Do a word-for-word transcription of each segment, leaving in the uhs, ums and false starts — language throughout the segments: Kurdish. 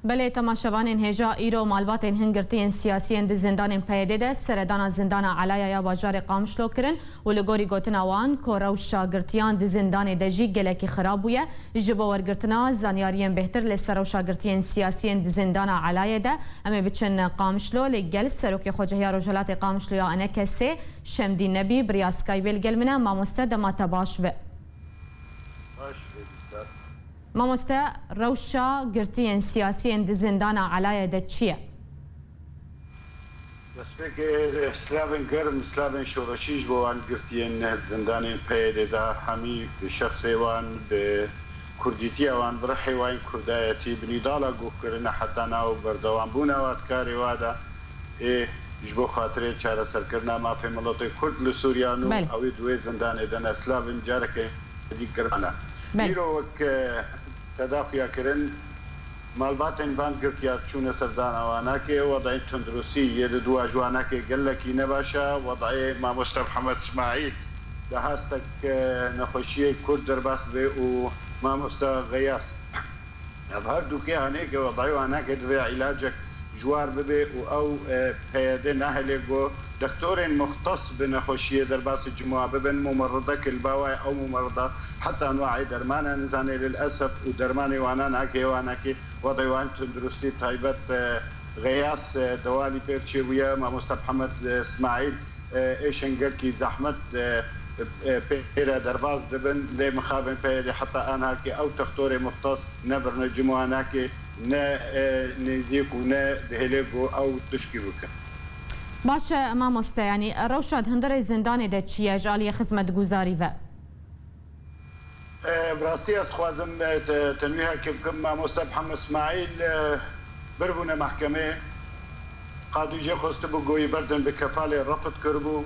Belê, temaşevanên hêja, îro malbatên hin girtiyên siyasiyên di zindanên P Y D'ê de seredana zindana Elaya ya bajarê Qamişlo kirin û li gorî gotina wan ku rewşa girtiyan di zindanê de jî gelekî xirab bûye. Ji bo wergirtina zanyariyên bêhtir li ser rewşa girtiyên siyasiyên di zindana Elayê de, em ê biçin Qamişlo, li gel Serokê Xwecehiya Rojhilatê Qamişlo ya ENKSê, Şemdîn Nebî, bi riya Skypeê li gel min e. Mamoste, dema te baş be. Baş be, bîster. Mamoste, rewşa girtiyên siyasiyên di zindana Elayê de çi ye? Destpêkê, e, slavên germ, slavên şoreşî ji bo wan girtiyên zindanên P Y D'ê de, hemî bi şexsê wan, bi kurdîtiya wan, bi rihê wan, kurdayetî, bi nîdala guh kirine heta nav berdewambûna wa di karê wa de. Ê ji bo xatirê çareserkirina mafê miletê Kurd li Sûriya nû, Belê. ew ê di wê zindanê de ne. Slavên careke dî girmane. Belê. Îro wek, e, te da xuya kirin, malbatên van girtiya çûne serdana Wanakê, wedayê tunduristî yê li dua ji Wanakê gelekî nebaş e. Wedayê mamoste Mihemed Îsmaîl di hastek, e, nexweşiyê Kurd derbas dibe û mamoste Xeyas. Ev her dûkê hanê ke wedayê Wanakê divê îlacek ji war bibe û ew, e, P Y D nahêle ku doktorên muxtes bi nexweşiyê derbasî cima bibin, mumerridek li ba wa ye, ew mumerrida heta niha dermana nizane, lil esef, û dermanê wana nake, Wanakê wedayê wan tunduristî taybet, e, Xeyas, e, dewalî pêr çêbûye, mamoste Mihemed, e, Îsmaîl, e, ê şengelkî zehmet, e, e, pê re derbas dibin, lê mixabin P Y D heta anha ki ew textorê muxtas ne birine cim Wanakê, ne, e, nêzîk û ne dihêle ku ew tişkî bikin. Baş e, mamoste, yanî rewşa di hundirê zindanê de çi ye ji aliyê xizmetguzarî ve? E, bi rastî ez dixwazim, e, te-, tenwîhekê bikim. Mamoste Mihemed Îsmaîl, e, biribûne mehkemê. Qadî jê xwestibû ku yî berdin bi kefalê refd kiribû.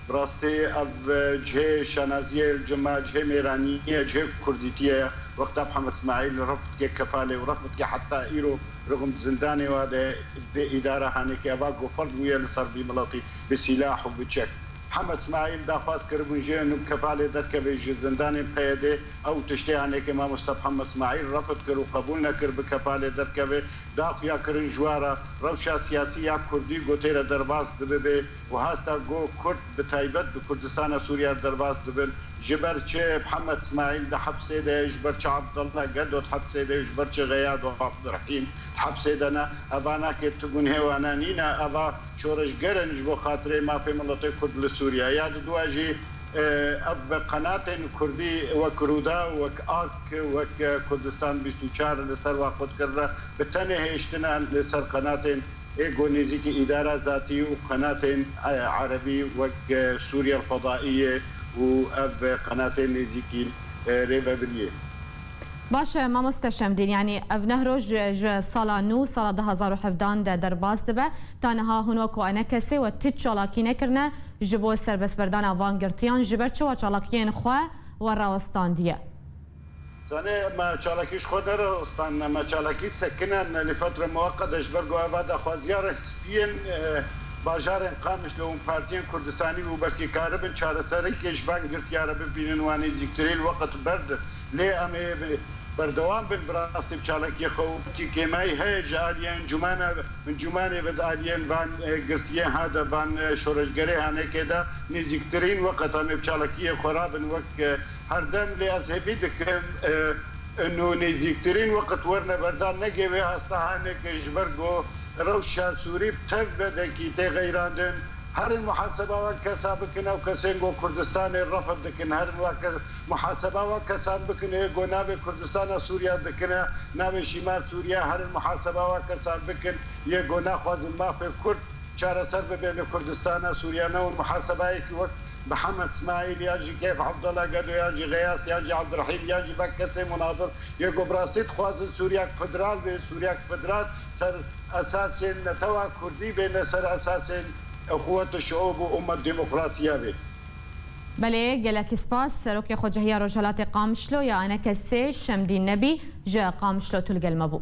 Bi rastî ev, e, cihê şanaziyê li cima, cihê mêraniyê, cihê kurdîtiyê ye. Wexta Mihemed Îsmaîl refd ke kefalê û refd ke heta îro rixim zindanê wa de bê îdara hanê ke eva ku ferd bûye li ser vî miletî bi sîlah û bi çek. Mihemed Îsmaîl daxwaz kiribûn jê nû kefalê derkeve ji zindanên P Y D. Ew tiştê hanê ke mamoste Mihemed Îsmaîl refd kir û qebûl nekir bi kefalê derkeve. Da xuya kirin ji wa re rewşa siyasî ya kurdî ku tê re derbas dibibe û hasta ku kurd bi taybet bi Kurdistana Sûriye re derbas dibin. Ji ber çi Mihemed Îsmaîl di hepsê de ye, ji ber çi Abdullah Gedo di hepsê de ye, ji ber çi Xeyad û Abdurehîm di hepsê de ne? Eva nake, ti gunhê wana nîne, eva şoreşger in ji bo xatirê mafê miletê Kurd li Sûriye. Ya di dua jî, e, ev qenatên Kurdî wek Rûdaw, wek Ak, wek, e, Kurdistan bîst û çar li ser wa qut kirine, bi tenê hêştine li ser qenatên ê ku nêzîkî îdara zatî û qenatên, e, erebî wek, e, Sûriye Fedaîye û ev qenatên nêzîkî, e, rêvebiriyê. Baş e, mamoste Şemdîn, yanî ev nehro ji, ji sala nû, sala du hazar û hevdan de derbas dibe. Ta niha hûn weko ENKSê we tu çalakî nekirine ji bo serbestberdana van girtiyan, ji ber çi we çalakiyên xwe we rawestandiye? Zanê, me çalakî ji xwe nerawestandine, me çalakî sekinandine li fetre muweqet de, ji ber ku eva daxwaziya rêspiyên, e, bajarên Qamişlo û partiyên Kurdistanî bû, belkî karibin çareseriyekê ji van girtiya re bibînin, wa nêzîktirîn weqt berdin. Lê em ê bi-, berdewam bin bi rastî bi çalakiyê xwe û belkî kêmayî heye ji aliyê encûmana, encûmanê ve, di aliyên van, e, girtiyên ha de, van, e, şoreşgerê hanekê de nêzîktirîn weqt em ê bi çalakiyê xwe rabin wek, e, her dem. Lê ez hêvî dikim, e, û nêzîktirîn weqt werine berdan, ne ke wê hasta haneke ji ber ku rewşa Sûrî bi tev vedekî tê xeyrandin. Herin muhaseba wan kesa bikin, ew kesên ku Kurdistanê refd dikin, herin wa ke-, muhaseba wan kesan bikin, ê ku navê Kurdistana Sûriya dikine, navê Şîmal Sûriya, herin muhaseba wan kesan bikin, yê ku naxwazin mafê Kurd çareser bibe li Kurdistana Sûriye, ne û muhasebayekî wek Mihemed Îsmaîl, yan jî Keyf Abdullah Gedo, yan jî Xeyas, yan jî Abdurehîm, yan jî vek kesê munadir, yê ku bi rastî dixwazin Sûriyek federal be, Sûriyek federal ser esasên netewa Kurdî be, ne ser esasên xuwet şiûb û ummet demokratiya be. Belê, gelekî spas. Serokê Xwecehiya Rojhilatê Qamişlo ya ENKSê Şemdîn Nebî ji Qamişlo tu li gel me bû.